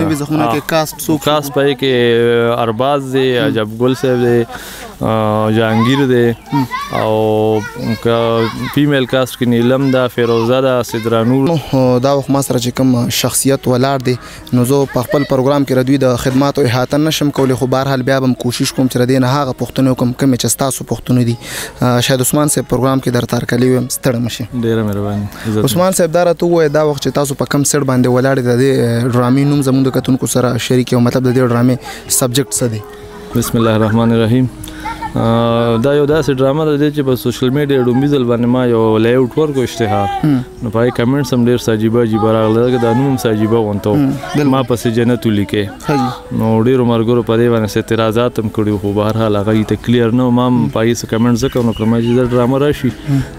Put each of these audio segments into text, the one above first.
نوي زخمونه کې cast څوک؟ cast پای کې ارباز دی، عجب ګل صاحب دی، جهانګیر دی، او female cast کې نیلم ده، فیروزه ده، سدرا نور. دا وخت ما سره چې کوم شخصیت ولاړ دی، نو زه په خپل پروګرام کې د دوی د خدماتو احاطه نشم کولی، خو بهرحال بیا به هم کوشش کوم چې د دې نه هغه پوښتنې وکړم کومې چې ستاسو پوښتنې دي. شاید عثمان صاحب پروګرام کې درته هرکلی ویم، ستړی مه شئ. ډېره مهرباني. عثمان صاحب، دا راته ووایه، دا وخت چې تاسو په کوم سیټ باندې ولاړ د دې ډرامې نوم زموږ د کتونکو سره شریک او مطلب د دې ډرامې subject څه دی؟ بسم الله الرحمن الرحیم. دا یو داسې ډرامه ده چې په social media ړومبي ځل باندې ما یو layout ورکړو اشتهار، نو په هغې comments هم ډېر څه عجیبه عجیبه راغله، ځکه دا نوم هم څه عجیبه غونته و، ما پسې جنت ولیکې. نو ډېرو ملګرو په دې باندې څه اعتراضات هم کړي، خو بهرحال هغه یې ته clear نه و. ما هم په هغې څه comment ځکه ونه کړم چې دا ډرامه راشي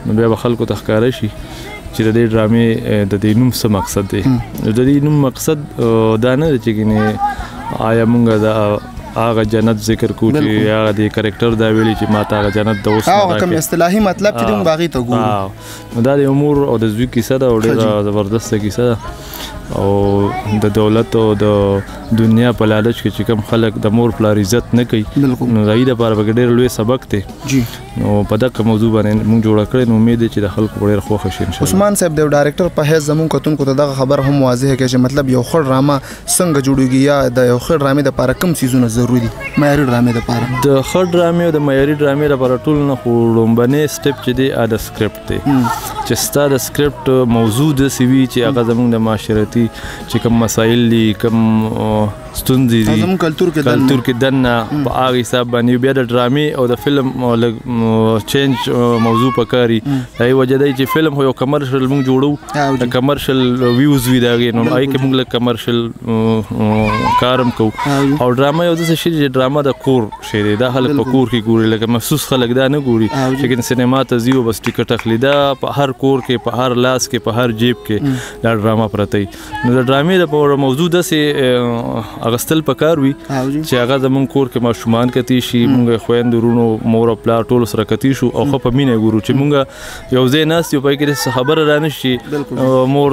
نو بیا به خلکو ته ښکاره شي چې د دې ډرامې د دې نوم څه مقصد دی. د دې نوم مقصد دا نه دی چې ګینې آیا مونږ د هغه جنت ذکر کو چې هغه د character دا ویلي چې ما ته هغه جنت د اوس هغه کوم اصطلاحي مطلب چې موږ هغې ته ګورو. نو دا د امور او د زوی کیسه ده او ډېره زبردسته کیسه ده، او د دولت او د دنیا په لالچ کې چې کوم خلک د مور پلار عزت نه کوي، نو د هغوی دپاره پکې ډېر لوی سبق دی. نو په دغه موضوع باندې موږ جوړه کړې، نو امید دی چې د خلکو په ډېره خوښه شي انشاءالله. عثمان صاحب، د یو director په حیث زموږ کتونکو ته دغه خبره هم واضحه کړي چې مطلب یو ښه ډرامه څنګه جوړېږي، یا د یو ښه ډرامې دپاره کوم څیزونه ضروري دي معیاري ډرامې دپاره؟ د ښه ډرامې او د معیاري ډرامې دپاره ټولو نه خو لومړنی step چې دی هغه د سکرپټ دی، چې ستا د سکرپټ موضوع داسې وي چې هغه زموږ د معاشرتي چې کوم مسایل دي، کوم ستونزې دي زموږ کلتور کې دننه، په هغه حساب باندې بیا د ډرامې او د فلم لږ change موضوع پکاري. د هغې وجه دی چې فلم خو یو commercial موږ جوړو، د commercial views وي د هغې، نو هغې کې موږ لږ commercial کار هم کوو. او ډرامه یو داسې شی چې ډرامه د کور شی دی، دا خلک په کور کې ګوري، لکه مخصوص خلک دا نه ګوري چې کله سینما ته ځي او بس ټیکټ اخلي. دا په هر کور کې، په هر لاس کې، په هر جیب کې دا ډرامه پرته وي. نو د ډرامې دپاره موضوع داسې اغستل پکار وي چې هغه زموږ کور کې ماشومان کتی شي، موږ خویندو، وروڼو، مور او پلار ټولو سره کتی شو او ښه په مینه ګورو چې موږ یو ځای ناست یو، په هغې کې داسې خبره رانه شي مور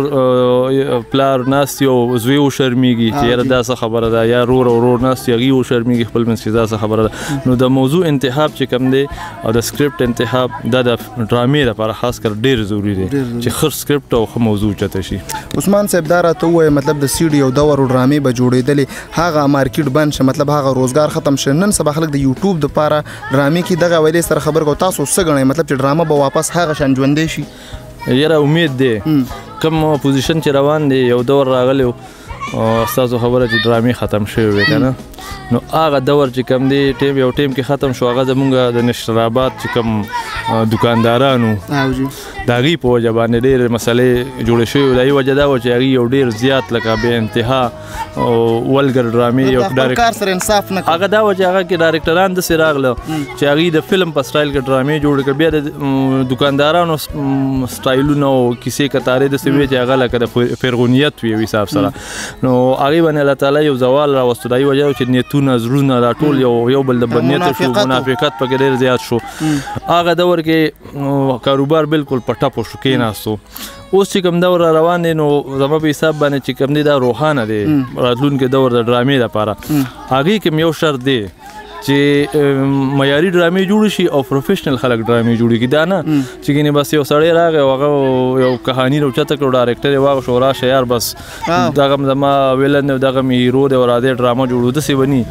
پلار ناست یو زوی وشرمېږي چې یاره دا څه خبره ده، یا ورور او ورور ناست یو هغوی وشرمېږي خپل منځ کې دا څه خبره ده. نو د موضوع انتخاب چې کوم دی او د سکرپټ انتخاب دا د ډرامې لپاره خاص کر ډېر ضروري دی چې ښه سکرپټ او ښه موضوع چته شي. عثمان صاحب، دا راته ووایه، مطلب د سیډي او دور ډرامې به جوړېدلې، هغه market بند شه، مطلب هغه روزګار ختم شه، نن سبا خلک د یوټیوب دپاره ډرامې کې دغه ویلې سره خبر کو، تاسو څه ګڼئ مطلب چې ډرامه به واپس هغه شان ژوندی شي؟ یاره امید دی، کوم position چې روان دی، یو دور راغلی و ستاسو خبره چې ډرامې ختم شوې وې که نه، نو هغه دور چې کوم دی ټیم یو ټیم کې ختم شو، هغه زمونږ د نشرآباد چې کوم دکاندارانو د هغې په وجه باندې ډېرې مسلې جوړې شوې. د هغې وجه دا وه چې هغې یو ډېر زیات لکه بې انتها vulgar ډرامې یو کار سره انصاف نه هغه دا وه چې هغه کې ډایرکټران داسې راغله چې هغې د فلم په سټایل کې ډرامې جوړې کړې، بیا د دکاندارانو سټایلونه او کیسې کتارې داسې وې چې هغه لکه د فرعونیت وي یو حساب سره. نو هغې باندې الله تعالی یو زوال راوستو. د هغې وجه چې نیتونه، زړونه دا ټول یو بل د بدنیت شو، منافقت پکې ډېر زیات شو. هغه دور کې کاروبار بالکل په ټپو شو، کېناستو. اوس چې کوم دور روان دی نو زما په حساب باندې چې کوم دی دا روښانه دی راتلونکی دور د ډرامې لپاره. هغې کې یو شرط دی چې معیاري ډرامې جوړې شي او professional خلک ډرامې جوړې کړي. دا نه چې ګینې بس یو سړی راغی او هغه یو کهاني راوچته کړو، director یې واغوښت راشه یار بس دغه زما villain دی، دغه مې hero دی او راځی ډرامه جوړو، داسې به نه.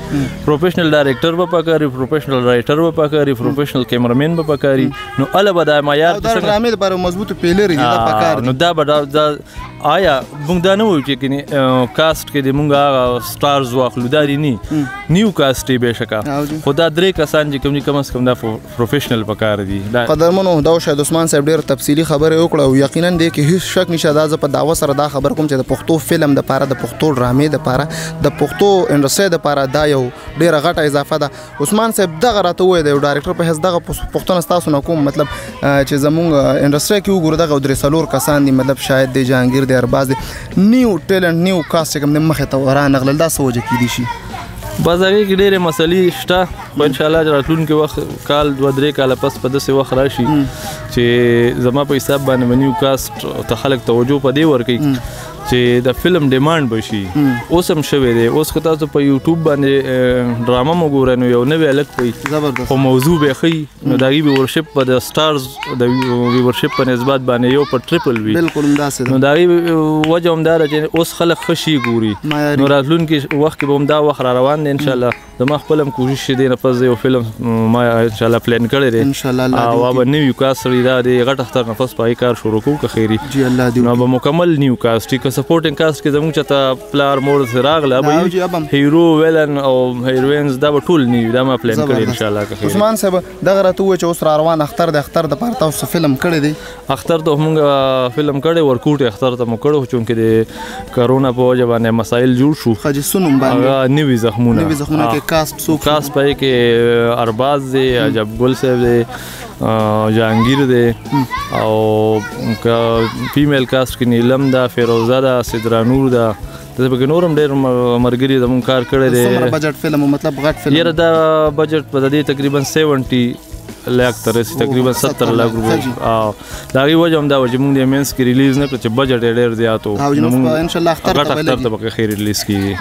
professional director به پکار وي، professional writer به پکار وي، professional cameraman به پکار وي. نو هله به دا معیار د ډرامې لپاره مضبوط pillar دي، دا پکار دي. نو دا به دا آیا موږ دا نه وایو چې ګینې cast کې دې موږ هغه stars واخلو، دا دې نه new cast یې بېشکه، خو دا درې کسان چې کوم دي کم از کم دا professional پکار دي. قدرمنو، دا شاید عثمان صاحب ډېر تفصیلي خبرې وکړه او یقینا دې کې هیڅ شک نشته. دا زه په دعوه سره دا خبر کوم چې د پښتو فلم دپاره، د پښتو ډرامې دپاره، د پښتو انډسټرۍ دپاره دا یو ډېره غټه اضافه ده. عثمان صاحب دغه راته ووایه، د یو director په حیث دغه پوښتنه ستاسو نه کوم، مطلب چې زموږ انډسټرۍ کې وګورو دغه درې څلور کسان دي، مطلب شاید دی، جهانګیر دی، ارباز دی، new talent new cast چې کوم دی مخې ته رانغلل، دا څه وجه کېدی شي؟ بس هغې کې ډېرې مسلې شته، خو انشاءالله چې راتلونکي وخت کال دوه درې کاله پس په داسې وخت راشي چې زما په حساب باندې به new cast ته خلک توجه په دې ورکوي چې چې د فلم ډیمانډ به شي. اوس هم شوی دی. اوس که تاسو په یوټیوب باندې ډرامه مو ګورئ نو یو نوی هلک وي خو موضوع به ښه وي، نو د هغې ویورشپ به د سټارز د ویورشپ په نسبت باندې یو په ټریپل وي. بالکل همداسې ده. نو د هغې وجه هم دا ده چې اوس خلک ښه شي ګوري، نو راتلونکي وخت کې به هم دا وخت را روان دی انشاءالله. زما خپل هم کوشش دی نه پس یو فلم ما انشاءالله پلان کړی دی انشاءالله، او به نوی کاست سړي دا دی غټ اختر نه پس په هغې کار شروع کوو که خیري. جی الله دې نو به مکمل نیو کاست که سپورټینګ کاست کې زموږ چاته پلار مور سره راغله به هیرو ویلن او هیروینز دا به ټول نیو، دا ما پلان کړی انشاءالله که خیري. عثمان صاحب دغه راته ووایه چې اوس را روان اختر د اختر دپاره تاسو فلم کړی دی؟ اختر ته موږ فلم کړی، ورکوټي اختر ته مو کړی، چونکې د کرونا په وجه باندې مسایل جوړ شو. ښه جي، څه نوم باندې؟ هغه نوي زخمونه. نوي زخمونه کې کاست څوک؟ کاست په کې ارباز دی، عجب ګل صاحب دی، جهانګیر دی، او فیمیل کاست کې نیلم ده، فیروزه ده، سدرا نور ده، داسې پکې نور هم ډېر ملګري زموږ کار کړی دی. څومره بجټ فلم، مطلب غټ فلم؟ یاره دا بجټ په دې تقریبا 70 لاک ته رسي، تقریبا 70 لاک روپۍ. او د هغې وجه هم دا وه چې موږ د منځ کې ریلیز نه کړو چې بجټ یې ډېر زیات و. انشاءالله اختر ته به ښه ریلیز کېږي.